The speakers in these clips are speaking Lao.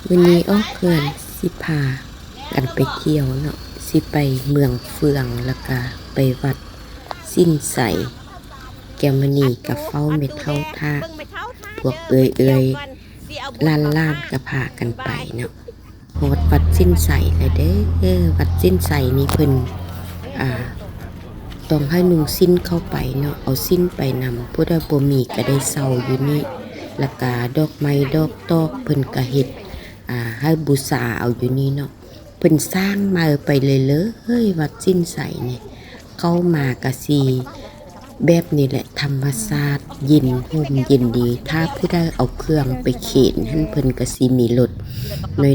ມື້ນີ້ອອກເຮືອນຊິພາກັນໄປທ່ຽວເນາະ ຊິໄປເມືອງເຟືອງ ແລ້ວກະໄປວັດສິນໄຊ. ແກ້ວມະນີກະເຝົ້າແມ່ເຖົ້າຖ້າ ພວກເອື້ອຍໆ ຫຼານໆ ກະພາກັນໄປເນາະ. ຮອດວັດສິນໄຊແລ້ວເດີ້. ວັດສິນໄຊນີ້ເພິ່ນ ອ່າ ຕ້ອງໃຫ້ນຸ່ງສິ້ນເຂົ້າໄປເນາະ ເອົາສິ້ນໄປນຳ. ຜູ້ໃດບໍ່ມີກະໄດ້ເຊົ່າຢູ່ນີ້ ແລ້ວກະດອກໄມ້ດອກຕອກເພິ່ນກະເຮັດ ອ່າ ໃຫ້ບູຊາເອົາຢູ່ນີ້ເນາະ. ເພິ່ນສ້າງໃໝ່ໄປເລື້ອຍໆ ວັດສິນໄຊນີ້ ເຂົ້າມາກະຊິແບບນີ້ແຫຼະ ທຳມະຊາດ ເຢັນຮົ່ມເຢັນດີ. ຖ້າຜູ້ໃດເອົາເຄື່ອງໄປເຂນຫັ້ນ ເພິ່ນກະຊິມີລົດ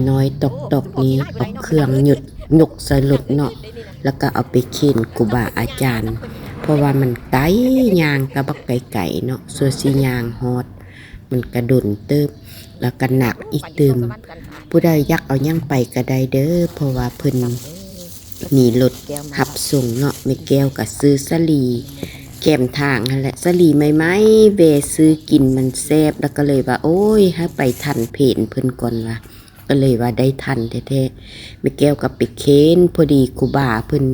ນ້ອຍໆ ຕອກໆ ນີ້ ເອົາເຄື່ອງຍົກ ຍົກໃສ່ລົດເນາະ ແລ້ວກະເອົາໄປເຂນຄູບາອາຈານ ເພາະວ່າມັນໄກ ຍ່າງກະບັກໄກໆ ເນາະ ຊົ່ວຊິຍ່າງຮອດ ມັນກະດົນເຕີບ ແລ້ວກະໜັກອີກຕື່ມ. ຜູ້ໃດຢາກເອົາຫຍັງໄປກະໄດ້ເດີ້ ເພາະວ່າເພິ່ນມີລົດຮັບສົ່ງເນາະ. ແມ່ແກ້ວກະຊື້ສາລີແຄມທາງຫັ້ນແຫຼະ ສາລີໃໝ່ໆ ແວ່ຊື້ກິນມັນແຊບ ແລ້ວກະເລີຍວ່າ ໂອ້ຍ ໃຫ້ໄປທັນເພນເພິ່ນກ່ອນວ່າ ກະເລີຍວ່າໄດ້ທັນແທ້ໆ. ແມ່ແກ້ວກະໄປເຂນ ພໍດີຄູບາເພິ່ນ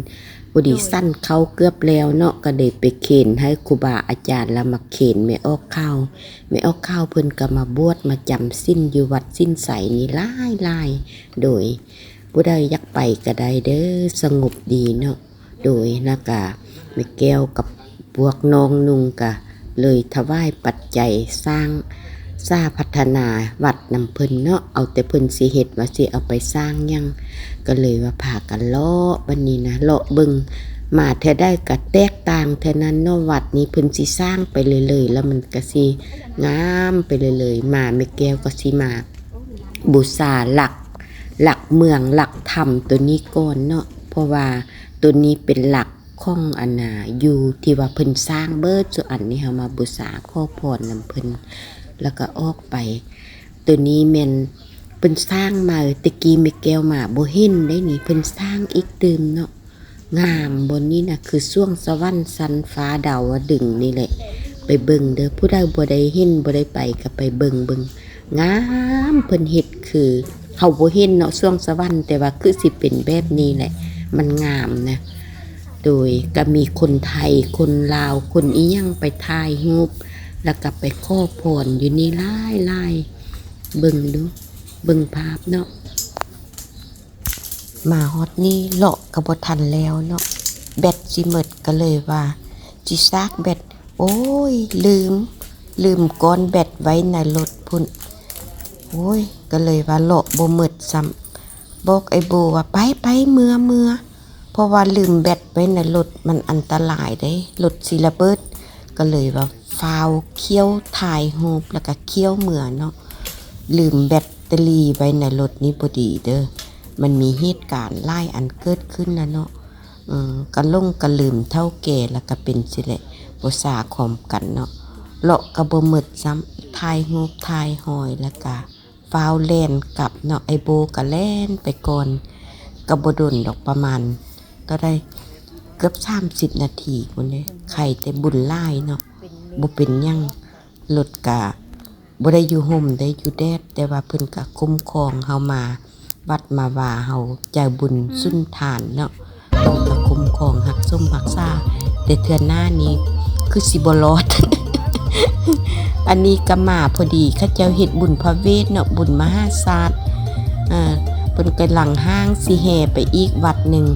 ພໍດີສັນເຂົ້າເກືອບແລ້ວເນາະ ກະເລີຍໄປເຂນໃຫ້ຄູບາອາຈານ ແລ້ວມາເຂນແມ່ອອກຂ່າວ. ແມ່ອອກຂ່າວເພິ່ນກະມາບວດມາຈຳສິນຢູ່ວັດສິນໄຊນີ້ຫຼາຍໆ. ໂດຍ ຜູ້ໃດຢາກໄປກະໄດ້ເດີ້ ສະຫງົບດີເນາະ. ໂດຍ ແລ້ວກະແມ່ແກ້ວກັບພວກນ້ອງນຸ່ງກະເລີຍຖວາຍປັດໄຈສ້າງສາພັດທະນາວັດນຳເພິ່ນເນາະ. ເອົາແຕ່ເພິ່ນຊິເຮັດວ່າຊິເອົາໄປສ້າງຫຍັງ ກະເລີຍວ່າພາກັນເລາະ ບັດນີ້ນະ ເລາະເບິ່ງ ມາເທື່ອໃດກະແຕກຕ່າງເທື່ອນັ້ນເນາະ. ວັດນີ້ເພິ່ນຊິສ້າງໄປເລື້ອຍໆ ແລ້ວມັນກະຊິງາມໄປເລື້ອຍໆ. ມາແມ່ແກ້ວກະຊິມາບູຊາຫຼັກ ຫຼັກເມືອງ ຫຼັກຖ້ຳໂຕນີ້ກ່ອນເນາະ ເພາະວ່າໂຕນີ້ເປັນຫຼັກ ຂອງອັນນ່າ ຢູ່ທີ່ວ່າເພິ່ນສ້າງເບິດສູ່ອັນນີ້ ເຮົາມາບູຊາຂໍພອນນຳເພິ່ນ ແລ້ວກະອອກໄປ. ໂຕນີ້ແມ່ນເພິ່ນສ້າງໃໝ່ ແຕ່ກີ້ແມ່ແກ້ວມາບໍ່ເຫັນໄດ໋ນີ້ ເພິ່ນສ້າງອີກຕື່ມເນາະ. ງາມ ບ່ອນນີ້ນະ ຄືສວງສະຫວັນຊັ້ນຟ້າດາວະດຶງນີ້ແຫຼະ. ໄປເບິ່ງເດີ້ ຜູ້ໃດບໍ່ໄດ້ເຫັນ ບໍ່ໄດ້ໄປກະໄປເບິ່ງເບິ່ງ. ງາມ ເພິ່ນເຮັດຄື ເຮົາບໍ່ເຫັນເນາະ ສວງສະຫວັນ ແຕ່ວ່າຄືຊິເປັນແບບນີ້ແຫຼະ ມັນງາມນະ. ໂດຍກະມີຄົນໄທ ຄົນລາວ ຄົນອີ່ຫຍັງໄປຖ່າຍຮູບ ແລ້ວກະໄປຂໍພອນຢູ່ນີ້ຫຼາຍໆ. ເບິ່ງດູ ເບິ່ງພາບເນາະ. ມາຮອດນີ້ເລາະກະບໍ່ທັນແລ້ວເນາະ ແບັດຊິໝົດ ກະເລີຍວ່າຊິຊາກແບັດ ໂອ້ຍ ລືມ ລືມກ້ອນແບັດໄວ້ໃນລົດພຸ້ນ. ໂອ້ຍ ກະເລີຍວ່າເລາະບໍ່ໝົດຊ້ຳ ບອກອ້າຍໂບວ່າ ໄປ ໄປ ເມືອ ເມືອ ເພາະວ່າລືມແບັດໄວ້ໃນລົດ ມັນອັນຕະລາຍເດ້ ລົດຊິລະເບີດ. ກະເລີຍວ່າຟ້າວຂ້ຽວຖ່າຍຮູບ ແລ້ວກະຂ້ຽວເມືອເນາະ ລືມແບັດ ຕະລີໄວ້ໃນລົດນີ້ບໍ່ດີເດີ້. ມັນມີເຫດການຫຼາຍອັນເກີດຂຶ້ນນະເນາະ. ເອີ ກະຫຼົງກະລືມເຖົ້າແກ່ ແລ້ວກະເປັນຊີ້ແຫຼະ ບໍ່ສາຄອມກັນເນາະ. ເລາະກະບໍ່ໝົດຊ້ຳ ຖ່າຍຮູບຖ່າຍຮອຍ ແລ້ວກະຟ້າວແລ່ນກັບເນາະ. ອ້າຍໂບກະແລ່ນໄປກ່ອນ ກະບໍ່ດົນດອກ ປະມານເທົ່າໃດ ເກືອບສາມສິບນາທີພຸ້ນເດ້. ໄຄແຕ່ບຸນຫຼາຍເນາະ ບໍ່ເປັນຫຍັງ. ລົດກະບໍ່ໄດ້ຢູ່ຮົ່ມເດ້ ຢູ່ແດດ ແຕ່ວ່າເພິ່ນກະຄຸ້ມຄອງເຮົາ ມາວັດມາວາເຮົາ ໃຈບຸນສຸນທານເນາະ ເພິ່ນກະຄຸ້ມຄອງຮັກສົມຮັກສາ. ແຕ່ເທື່ອໜ້ານີ້ຄືຊິບໍ່ລອດ. ອັນນີ້ກະມາພໍດີ ເຂົາເຈົ້າເຮັດບຸນພະເວດເນາະ ບຸນມະຫາຊາດ ເພິ່ນກຳລັງຫ້າງຊິແຫ່ໄປອີກວັດໜຶ່ງ.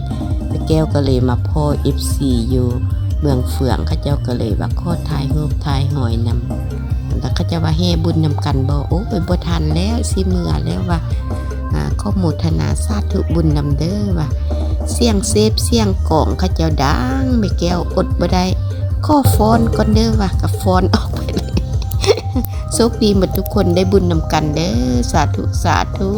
ແມ່ແກ້ວກະເລີຍມາພໍ້ເອັຟຊີຢູ່ເມືອງເຟືອງ ເຂົາເຈົ້າກະເລີຍວ່າຂໍຖ່າຍຮູບຖ່າຍຮອຍນຳ ແລ້ວເຂົາເຈົ້າວ່າແຫ່ບຸນນຳກັນບໍ່? ໂອ້ຍ ບໍ່ທັນແລ້ວ ຊິເມືອແລ້ວວ່າ ອ່າ ຂໍໂມທະນາສາທຸບຸນນຳເດີ້ວ່າ. ສຽງເສບສຽງກອງເຂົາເຈົ້າດັງ ແມ່ແກ້ວອົດບໍ່ໄດ້ ຂໍຟ້ອນກ່ອນເດີ້ວ່າ ກະຟ້ອນອອກໄປເລີຍ. ໂຊກດີໝົດທຸກຄົນ ໄດ້ບຸນນຳກັນເດີ້ ສາທຸ ສາທຸ.